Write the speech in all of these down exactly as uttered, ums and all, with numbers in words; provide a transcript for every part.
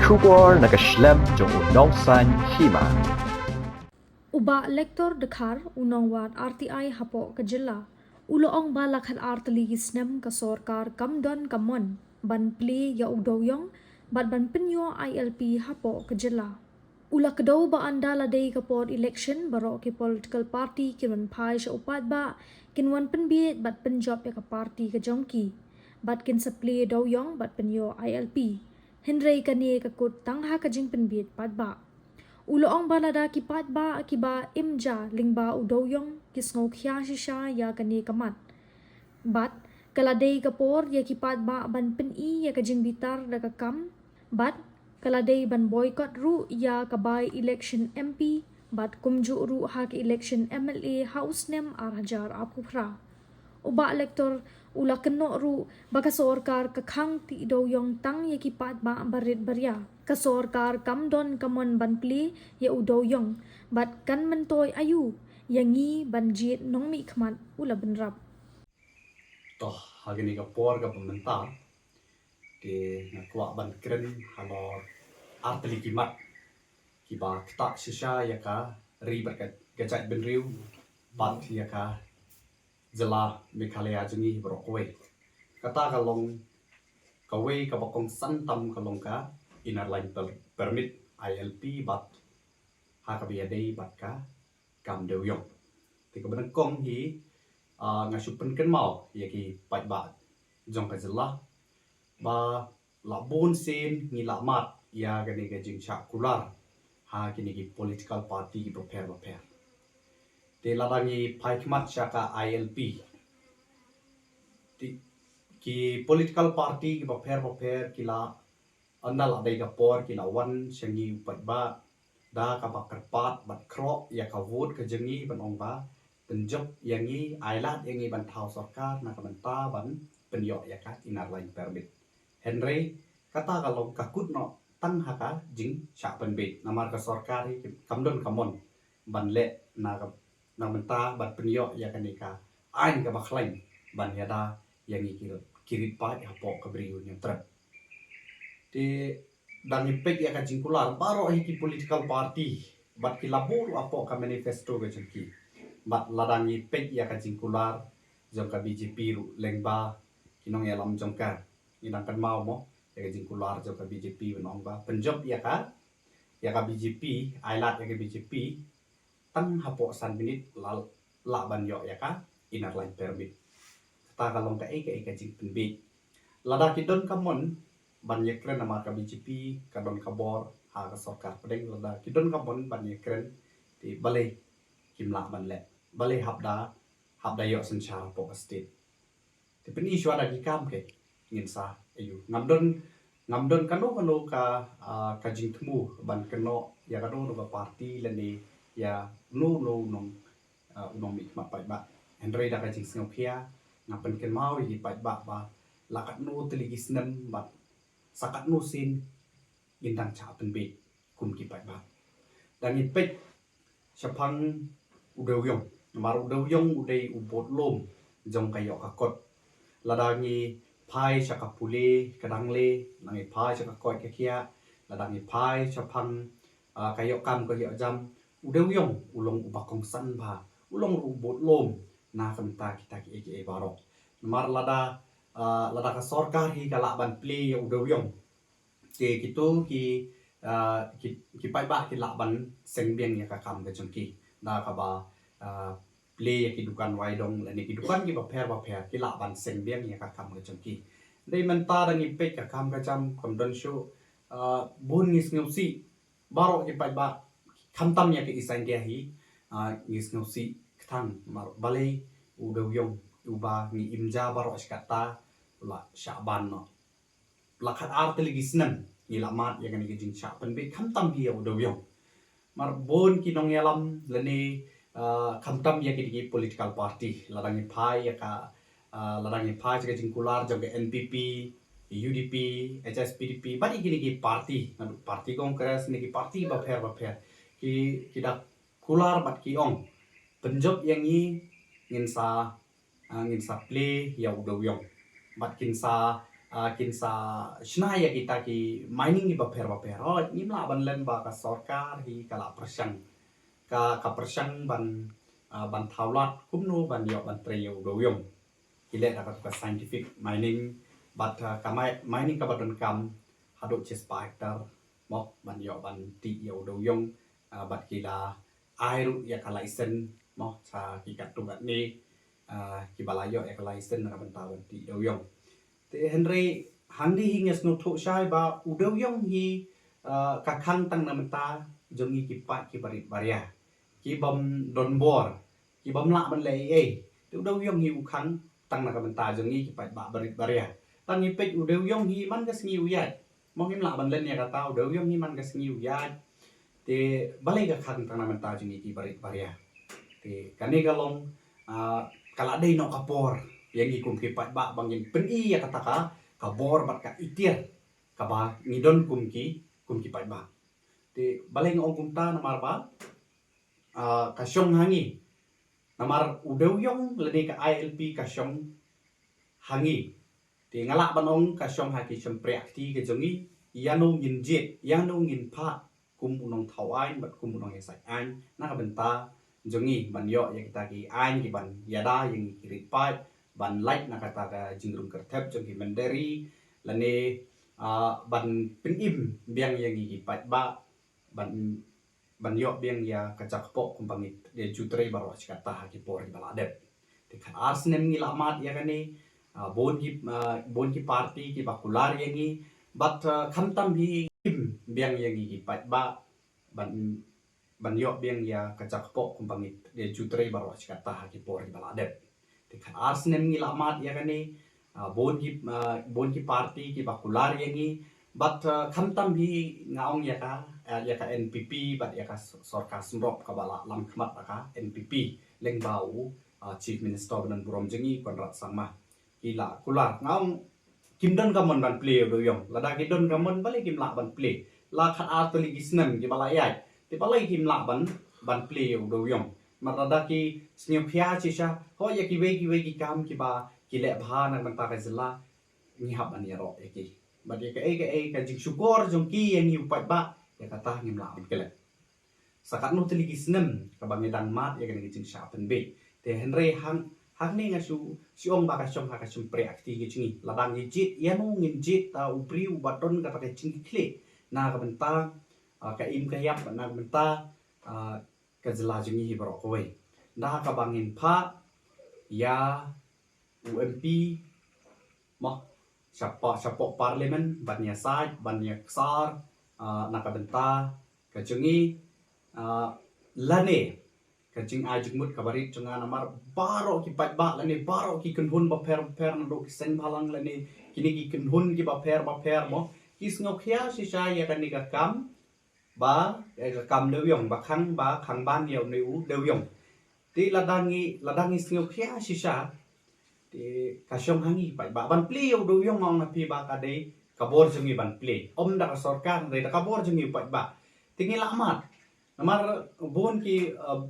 Khubor na ka shlem jong u nongsaiñ hima. U Bah Lector Dkhar, u nongwan R T I hapoh ka jylla, u la ong ba la khatar tylli ki snem ka sorkar kam don ka mon ban plie ïa u dewïong bad ban pynïoh I L P hapoh ka jylla. U la kdew ba ynda la dei ka por election baroh ki political party kin wan phai sha u paidbah, kin wan pynbiej bad pynjop ïa ka party ka jong ki, bad kin sa plie dewïong bad pynïoh I L P. Hynrei kane ka kut tang ha ka jingpynbiej paidbah. U la ong ba lada ki paidbah kiba im ja lyngba u dewïong ki sngewkhia shisha ïa kane ka mat, bad ka la dei ka por ïa ki paidbah ban pyni ïa ka jingbitar da ka kam, bad ka la dei ban boycott ruh ïa ka by election M P, bad kumjuh ruh ha ka election M L A ha u snem ar hajar arphew phra. U Bah Lector u la kynnoh ruh ba ka sorkar ka khang tih dewïong tang ïa ki paidbah barit baria. Ka sorkar kam don ka mon ban plie ïa u dewïong bad kan myntoi aïu ïa ngi ban jied nongmihkhmat, u la bynrap. To, ha kane ka por kaba mynta, te nga kwah ban kren halor ar tylli ki mat kiba ktah shisha ïa ka ri bad ka, ka jaitbynriew bad ïa ka jylla Meghalaya jong ngi baroh kawei. Kata ka long kawei kaba kongsan tam ka long ka Inner Line Per-, Permit, I L P, bad ha kaba ïadei bad ka kam dewïong. Te kaba nyngkong hi, ah, nga shu pynkynmaw ïa ki paidbah jong ka jylla ba la bun sien ngi la mad ïa kane ka jingshah kular ha kine ki political party kiba pher ba pher. Te lada ngi phai khmat sha ka I L P, te ki political party kiba pher ba pher ki la, ynda la dei ka por, ki la wan sha ngi u paidbah da kaba kyrpad bad khroh ïa ka vote ka jong ngi ban ong ba pynjop ïa ngi, ailad ïa ngi ban thaw sorkar na ka bynta ban pynïoh ïa ka Inner Line Permit. Hynrei kata ka long ka kut noh tang ha ka jingshah pynbiej, namar ka sorkar hi kam don ka mon ban leh na ka, na ka bynta ban pynïoh ïa kane ka aiñ kaba khlaiñ ban ïada ïa ngi ki, ki rit paid hapoh ka Bri u Hynñiewtrep. Te da ngi peit ïa ka jingkular baroh hi ki political party bad ki la buh ruh hapoh ka manifesto ka jong ki. Bad lada ngi peit ïa ka jingkular jong ka B J P ruh lyngba ki nongïalam jong ka, ngi dang kynmaw mo ïa ka jingkular jong ka B J P ban ong ba pynjop ïa ka, ïa ka B J P, ailad ïa ka B J P tang hapoh san minit la lah ban ïoh ïa ka Inner Line Permit. Kata ka long kaei kaei ka jingpynbiej. Lada ki don ka mon ban ïakren, namar ka B J P ka don ka bor ha ka sorkar pdeng, lada ki don ka mon ban ïakren, te balei kim lah ban leh? Balei hap da, hap da ïoh synshar hapoh ka state? Te pyni shuwa da ki kam, ke ngin sa ïoh. Ngam don, ngam don kano kano ka, ah, ka jingthmu ban kynnoh ïa kano kano ka party lane ïa uno uno u nong, ah, u nongmihkhmat paidbah. Hynrei da ka jingsngewkhia nga pynkynmaw ïa ki paidbah ba la katno tylli ki snem bad sa katno sien ngin dang shah pynbiej kum ki paidbah. Da ngi peit shaphang u dewïong, namar u dewïong u dei u budlum jong ka ïoh ka kot. Lada ngi phai sha ka pule ka dangle, lada ngi phai sha ka koit ka khiah, lada ngi phai shaphang, ah, ka ïoh kam ka ïoh jam, u dewïong u long uba kongsan bha, u long ruh u budlum na ka bynta kita kiei kiei baroh. Namar lada, ah, lada ka sorkar hi ka lah ban plie ïa u dewïong, te kito ki, ah, ki, ki paidbah ki lah ban seng biang ïa ka kam ka jong ki da kaba, ah, plie ïa ki dukan wai dong lane ki dukan kiba pher ba pher, ki lah ban seng biang ïa ka kam ka jong ki. Dei mynta da ngi peit ka kam ka jam kam don shuh, ah, bun ngi sngewsih baroh ki paidbah, khamtam ïa ka East India hi, ah, ngi sngewsih kthang mar balei u dewïong uba ngi im ja baroh shi katta u la shah ban noh. La khatar tylli ki snem ngi la mad ïa kane ka jingshah pynbiej khamtam hi ïa u dewïong. Mar bun ki nongïalam lane, ah, khamtam ïa kine ki political party, lada ngi phai ïa ka, ah, lada ngi phai sha ka jingkular jong ka N P P, U D P, H S P D P bad ïa kine ki party, naduh party Congress ne ki party bapher bapher, ki, ki da kular bad ki ong pynjop ïa ngi, ngin sa, ah, ngin sa plie ïa u dewïong bad kin sa, ah, kin sa shna ïa kita ki mining kiba pher ba pher. Hooid, ngim lah ban len ba ka sorkar hi ka la pyrshang, ka ka pyrshang ban, ah, ban thaw lad kumno ban ïoh ban trei ïa u dewiong. Ki leh da katu ka scientific mining, bad, ah, ka mi- mining kaba donkam haduh shispah hektar, mo, ban ïoh ban tih ïa u dewiong, ah, bad ki la ai ruh ïa ka license, mo, sha ki katto katne, ah, kiba la ïoh ïa ka license na ka bynta ban tih dewiong. Te hynrei hangne hi nga sngewthuh shai ba u dewiong hi, ah, ka khang tang na bynta jong ngi ki paid kiba rit ba ria, ki bym don bor, ki bym lah ban leh ei ei. Te u dewiong hi u khang tang na ka bynta jong ngi ki paidbah ba rit ba ria. Tang ngi peit u dewiong hi man ka sngi u ïaid. Mo, ngim lah ban len ïa kata, u dewiong hi man ka sngi u ïaid. Te balei ka khang tang na bynta jong ngi kiba rit ba ria? Te kane ka long, ah, ka la dei noh ka por ïa ngi kum ki paidbah ba ngin pyni ïa kata ka, ka bor bad ka ikhtiar kaba ngi don kum ki, kum ki paidbah. Te balei nga ong kumta? Namar ba, ah, ka shong ha ngi. Namar u dewiong lane ka I L P ka shong ha ngi. Te nga lah ban ong ka shong ha ki shympriahkti ka jong ngi, ïano ngin jied, ïano ngin phah kum u nongthaw aiñ bad kum u nongïasaid aiñ na ka bynta jong ngi, ban ïoh ïa kita ki aiñ kiban ïada ïa ngi ki rit paid, ban lait na kata ka jingrung kyrthep jong ki mynder, lane, ah, ban pynim biang ïa ngi ki paidbah, ban, ban ïoh biang ïa ka jakpoh kumba ngi ïa ju trei baroh shi katta ha ki por kiba la dep. Te khatar snem ngi la mad ïa kane, ah, bun ki, ah, bun ki party kiba kular ïa ngi, bad, ah, khamtam hi im biang ïa ngi ki paidbah, ban, ban ïoh biang ïa ka jakpoh kumba ngi ïa ju trei baroh shi katta ha ki por kiba la dep. Te khatar snem ngi la mad ïa kane, ah, bun ki, ah, bun ki party kiba kular ïa ngi, bad, ah, khamtam hi nga ong ïa ka, ah, ïa ka N P P bad ïa ka s- sorkar synrop kaba la lam khmat da ka N P P lyngba u, ah, Chief Minister ba don burom jong ngi, Conrad Sangma. Ki la kular, nga ong kim don ka mon ban plie u dewiong. Lada ki don ka mon, balei kim lah ban plie? La khatar tylli ki snem kiba la ïaid, te balei kim lah ban, ban plie u dewiong? Namar lada ki sngewkhia shisha, hooid, ïa kiwei kiwei ki kam kiba ki leh bha na ka bynta ka jylla, ngi hap ban ïaroh ïa ki. Bad ïa kaei kaei ka jingshukor jong ki ïa ngi u paidbah, ïa kata ngim lah ban klet. Sa katno tylli ki snem kaba ngi dang mad ïa kane ka jingshah pynbeit. Te hynrei hang, hangne nga shu, shu ong ba ka shong ha ka shympriahkti ka jong ngi. Lada ngi jied, ïano ngin jied, ah, u briew uba don kata ka jingkitkhlieh na ka bynta, ah, ka im ka ïap, na ka bynta, ah, ka jylla jong ngi hi baroh kawei. Da kaba ngin phah ïa u M P, mo, shapoh, shapoh Parliament, ban ïasaid, ban ïaksar, ah, na ka bynta ka jong ngi, ah, lane ka jingai jingmut kaba rit jong nga. Namar baroh ki paidbah lane baroh ki kynhun bapher bapher naduh ki seng bhalang lane kine ki kynhun kiba pher bapher, mo, ki sngewkhia shisha ïa kane ka kam, ba, eh, ka kam dewiong, ba khang, ba khang ban ïa une u dewiong. Te lada ngi, lada ngi sngewkhia shisha, te ka shong ha ngi paidbah ban plie ïa u dewiong, nga ong ha phi ba ka dei ka bor jong ngi ban plie. Ym da ka sorkar, dei da ka bor jong ngi paidbah. Te ngi la mad. Namar bun ki, eh,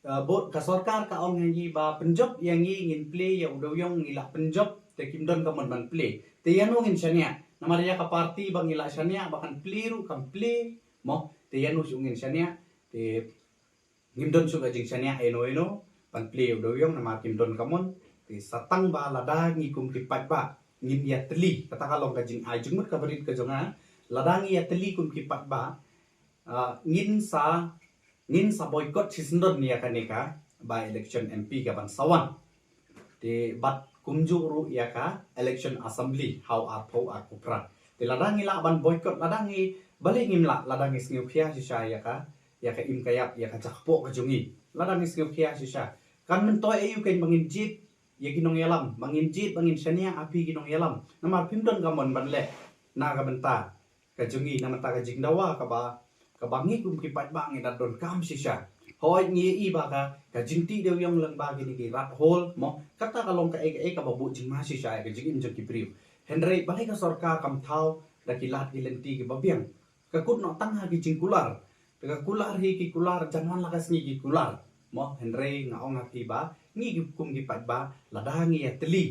eh, bun ka sorkar ka ong ha ngi ba pynjop ïa ngi, ngin plie ïa u dewiong, ngi la pynjop, te kim don ka mon ban plie. Te ïano ngin shaniah? Namar ïa ka party ba ngi la shaniah ba kan plie ruh kam plie, mo, te ïano shuh ngin shaniah? Te ngim don shuh ka jingshaniah ïano ïano ban plie ïa u dewiong namar kim don ka mon. Te sa tang ba lada ngi kum ki paidbah ngin ïatylli, kata ka long ka jingai jingmut kaba rit ka jong nga, lada ngi ïatylli kum ki paidbah, ah, ngin sa, ngin sa boycott shisyndon ïa kane ka by election M P kaban sa wan. Te bad kumjuh ruh ïa ka election assembly haw arphew arphew phra. Te lada ngi lah ban boycott, lada ngi, balei ngim lah, lada ngi sngewkhia shisha ïa ka, ïa ka im ka ïap, ïa ka jakpoh ka jong ngi. Lada ngi sngewkhia shisha, kan myntoi aïu kein ba ngin jied ïa ki nongïalam, ba ngin jied, ba ngin shaniah ha phi ki nongïalam? Namar phim don ka mon ban leh na ka bynta ka jong ngi, na ka bynta ka jingdawa kaba, kaba ngi kum ki paidbah ngi da donkam shisha. Hooid, ngi ïohi ba ka, ka jingtih dewiong lyngba kine ki rat hole, mo, kata ka long kaei kaei kaba buh jingma shisha ïa ka jingim jong ki briew. Hynrei balei ka sorkar kam thaw da ki lad ki lynti kiba biang? Ka kut noh tang ha ki jingkular. Te ka kular hi ki kular, jan wan la ka sngi ki kular, mo, hynrei nga ong ha phi ba ngi ki kum ki paidbah, lada ngi ïatylli,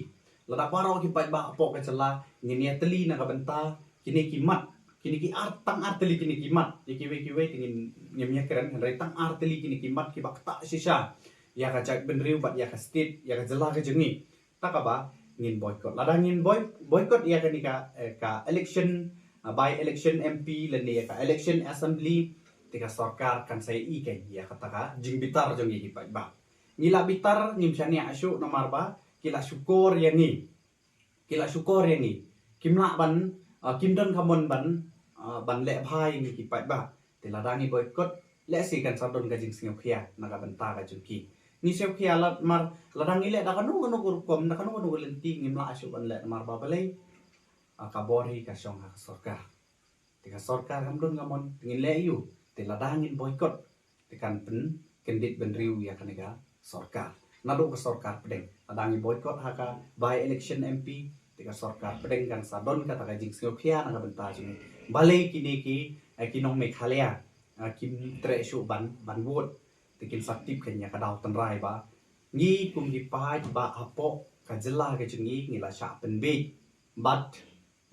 Lada baroh ki paidbah hapoh ka jylla ngin ïatylli na ka bynta kine ki mat, kine ki ar, tang ar tylli kine ki mat. Ïa kiwei kiwei te ngin, ngim ïakren, hynrei tang ar tylli kine ki mat kiba ktah shisha ïa ka jaitbynriew bad ïa ka state, ïa ka jylla ka jong ngi. Ta kaba ngin boycott. Lada ngin boy-, boycott ïa kane ka, eh, ka election, ah, by election M P lane ïa ka election assembly, te ka sorkar kan sa ïohi kein ïa kata ka jingbitar jong ngi ki paidbah. Ngi la bitar, ngim shaniah shuh namar ba ki la shukor ïa ngi. Ki la shukor ïa ngi. Kim lah ban, ah, kim don ka mon ban, ah, ban leh bha ïa ngi ki paidbah. Te lada ngi boycott, lehse kan sa don ka jingsngewkhia na ka bynta ka jong ki. Ngi sngewkhia lad mar lada ngi leh da kano kano ka rukom, da kano kano ka lynti, ngim lah shuh ban leh namar ba balei, ah, ka bor hi ka shong ha ka sorkar. Te ka sorkar kam don ka mon, te ngin leh aiu? Te lada ngin boycott, te kan pynkyndit bynriew ïa kane ka sorkar. Naduh ka sorkar pdeng. Lada ngi boycott ha ka by election M P, te ka sorkar pdeng kan sa don kata ka jingsngewkhia na ka bynta jong ngi. Balei kine ki, eh, ki nong Meghalaya, eh, kim treh shuh ban, ban vote, te kin sa tip kein ïa ka daw tynrai ba ngi kum ki paidbah hapoh ka jylla ka jong ngi, ngi la shah pynbiej bad,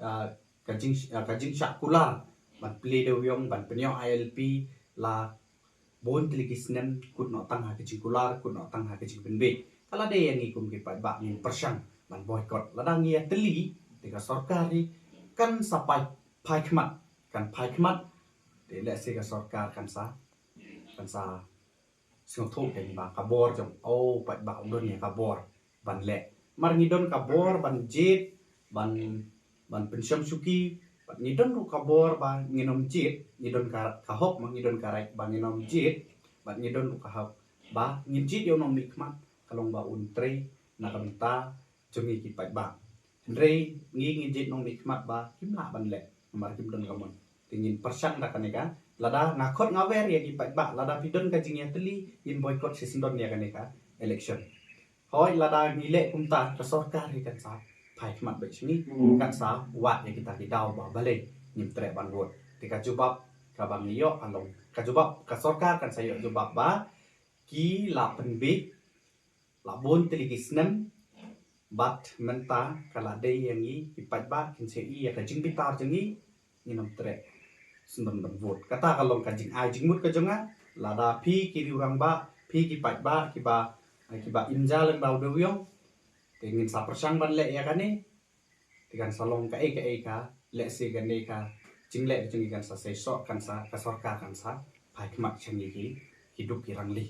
ah, ka jing, ah, ka jingshah kular ban plie dewïong, ban pynïoh I L P la bun tylli ki snem, kut noh tang ha ka jingkular, kut noh tang ha ka jingpynbiej. Ka la dei ïa ngi kum ki paidbah ngin pyrshang ban boycott. Lada ngi ïatylli, te ka sorkar hi kan sa phai, phai khmat, kan phai khmat. Te lehse ka sorkar kan sa, kan sa sngewthuh kein ba ka bor jong u paidbah u don ïa ka bor ban leh. Mar ngi don ka bor ban jied, ban, ban pynshong shuki, bad ngi don ruh ka bor ba ngin ym jied, ngi don ka, ka hok, ma ngi don ka right ba ngin ym jied, bad ngi don ruh ka hok ba ngin jied ïa u nongmihkhmat ka long ba un trei na ka bynta jong ngi ki paidbah. Hynrei ngi ngin jied nongmihkhmat ba kim lah ban leh namar kim don ka mon. Te ngin pyrshang da kane ka, lada nga khot nga wer ïa ki paidbah, lada phi don ka jingïatylli, ngin boycott shisyndon ïa kane ka election. Hooid, lada ngi leh kumta, ka sorkar hi kan sa phai khmat beit sha ngi, kan sa wad ïa kita ki daw ba balei ngim treh ban vote. Te ka jubab kaba ngi ïoh ka long, ka jubab, ka sorkar kan sa ïoh jubab ba ki la pynbiej la bun tylli ki snem, bad mynta ka la dei ïa ngi ki paidbah kin sa ïohi ïa ka jingbitar jong ngi, ngin ym treh shisyndon ban vote. Kata ka long ka jingai jingmut ka jong nga. Lada phi ki riewrangbah, phi ki paidbah kiba, kiba im ja lyngba u dewïong, te ngin sa pyrshang ban leh ïa kane. Te kan sa long kaei kaei ka, lehse kane ka jingleh ka jong ngi kan sa seisoh, kan sa, ka sorkar kan sa phai khmat sha ngi ki, ki duk ki rangli.